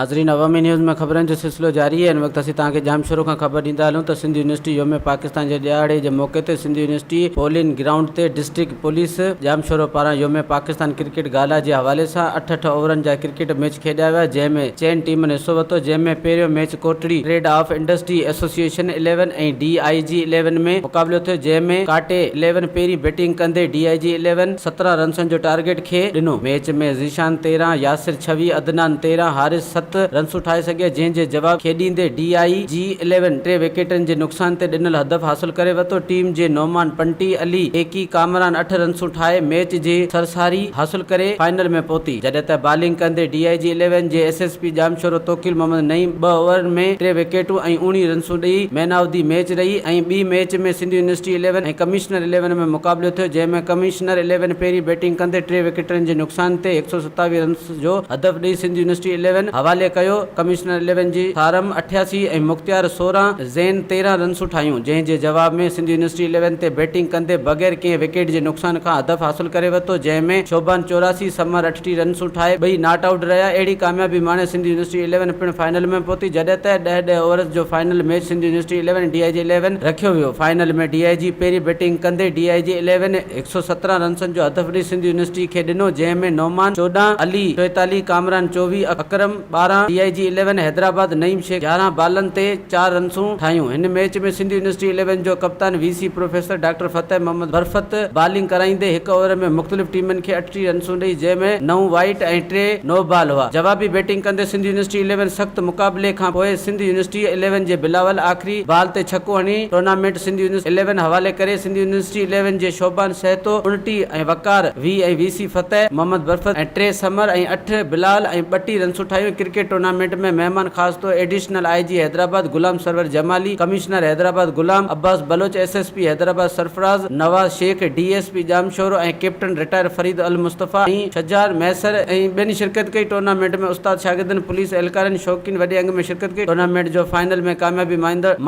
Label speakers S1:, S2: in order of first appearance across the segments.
S1: ناظرين عوامي نيوز ۾ خبرن جو سلسلو جاري آهي هن وقت اسين توهان کي ڄامشورو کان خبر ڏيندا هلون ته سنڌ يونيورسٽي يوم پاڪستان جي ڏهاڙي جي موقعي تي سنڌ يونيورسٽي پولين گرائونڊ تي ڊسٽرڪٽ پوليس ڄامشورو پاران يوم پاڪستان ڪرڪيٽ گالا جي حوالي سان اٺ اٺ اوورن جا ڪرڪيٽ ميچ کيڏيا ويا جنهن ۾ چئن ٽيمن حصو ورتو جنهن ۾ پهريون match Kotri trade of industry association eleven ۽ D I G eleven ۾ مقابلو ٿيو جنهن ۾ ڪاٽي اليون پهرين بيٽنگ ڪندي ڊي I جي اليون 17 رنسن جو ٽارگيٽ کي ڏنو. ميچ ۾ ذيشان 13، ياسر 26، عدنان 13، حارث ست رنسون ٺاهي سگهيا جنهن جي جواب کيڏيندي ڊي I جي اليون ٽي وڪيٽن جي نقصان تي ڏنل هدف حاصل ڪري ورتو. ٽيم جي نعمان پنٽي، علي ايڪي، ڪامران اٺ رنسون ٺاهي ميچ جي سرساري حاصل ڪري فائنل ۾ پهتي. جڏهن ته بالنگ ڪندي ڊي I جي اليون جي S S P Jamshoro Tauqeel Muhammad Naeem ٻه اوورن ۾ ٽي وڪيٽون ۽ اوڻيهه رنسون ڏئي مين آف the match رهي ۽ ٻي match ۾ Sindh university eleven ۽ commissioner eleven ۾ مقابلو ٿيو جنهن ۾ ڪمشنر اليون پهرين بيٽنگ ڪندي ٽي وڪيٽن جي نقصان تي 127 رنس جو هدف ڏئي سنڌ يونيورسٽي اليون حوالي ڪيو ڪمشنر اليون جي صارم 88 ۽ مختيار 16 زين 13 رنسون ٺاهيون جنهن جي جواب ۾ سنڌ يونيورسٽي اليون تي بيٽنگ ڪندي بغير ڪنهن وڪيٽ جي نقصان کان هدف حاصل ڪري ورتو جنهن ۾ شوبان 84 ثمر 38 رنسون ٺاهي ٻئي not out رهيا. اهڙي ڪاميابي ماڻي سنڌ يونيورسٽي اليون پڻ فائنل ۾ پهتي جڏهن ته ڏهه ڏهه اوورز جو final match Sindh university eleven D I G eleven رکيو ويو. فائنل ۾ ڊي I جي پهرين بيٽنگ ڪندي ڊي I جي اليون 117 رنسن جو هدف ڏئي سنڌ يونيورسٽي کي ڏنو جنهن ۾ نعمان 14، علي 44، ڪامران 24، اڪرم 12، D I G eleven Hyderabad Naeem Shaikh 11 بالن تي چار رنسون ٺاهيون. هن ميچ ۾ سنڌ يونيورسٽي اليون جو ڪپتان V C professor doctor Fateh Muhammad Barfat bowling ڪرائيندي هڪ اوور ۾ مختلف ٽيمن کي 38 رنسون ڏئي جنهن ۾ نو وائيٽ ۽ ٽي نو بال هئا. جوابي بيٽنگ ڪندي سنڌ يونيورسٽي اليون سخت مقابلي کان پوء سنڌ يونيورسٽي اليون جي بلاول آخري بال تي ڇڪو هڻي ٽورنامينٽ سنڌ يونيورسٽي اليون حوالي ڪري سنڌ يونيورسٽي اليون جي شوبان سهتو 29 ۽ وقار 20 ۽ وي سي فتح محمد برفت ۽ ٽي ثمر ۽ اٺ بلال ۽ ٻٽي رنسون ٺاهيون ڪرڪيٽ ٽورنامينٽ ۾ مهمان خاص طور additional I G Hyderabad Ghulam Sarwar Jamali commissioner Hyderabad Ghulam Abbas Baloch S S P Hyderabad Sarfraz Nawaz Shaikh D S P Jamshoro ۽ captain retire Farid Almustafa ۽ Shahjar Mahesar ۽ ٻين شرڪت ڪئي tournament ۾ استاد شاگردن police اهلڪارن شوقين وڏي انگ ۾ شرڪت ڪئي ٽورنامينٽ جو فائنل ۾ ڪاميابي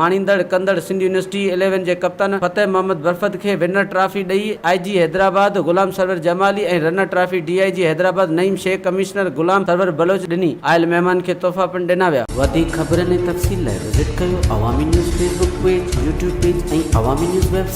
S1: ماڻيندڙ ڪندڙ سنڌ يونيورسٽي اليون جي ڪپتان فتح محمد برفت کي ونر ٽرافي ڏئي I G Hyderabad Ghulam Sarwar Jamali ۽ runner trophy D I G Hyderabad Naeem Shaikh commissioner Ghulam Sarwar Baloch ڏني آيل مهمان کي تحفا پڻ ڏنا ويا.
S2: وڌيڪ خبرن ۽ تفصيل لاء وزٽ ڪيو Awami news Facebook page, YouTube page ۽ Awami news web.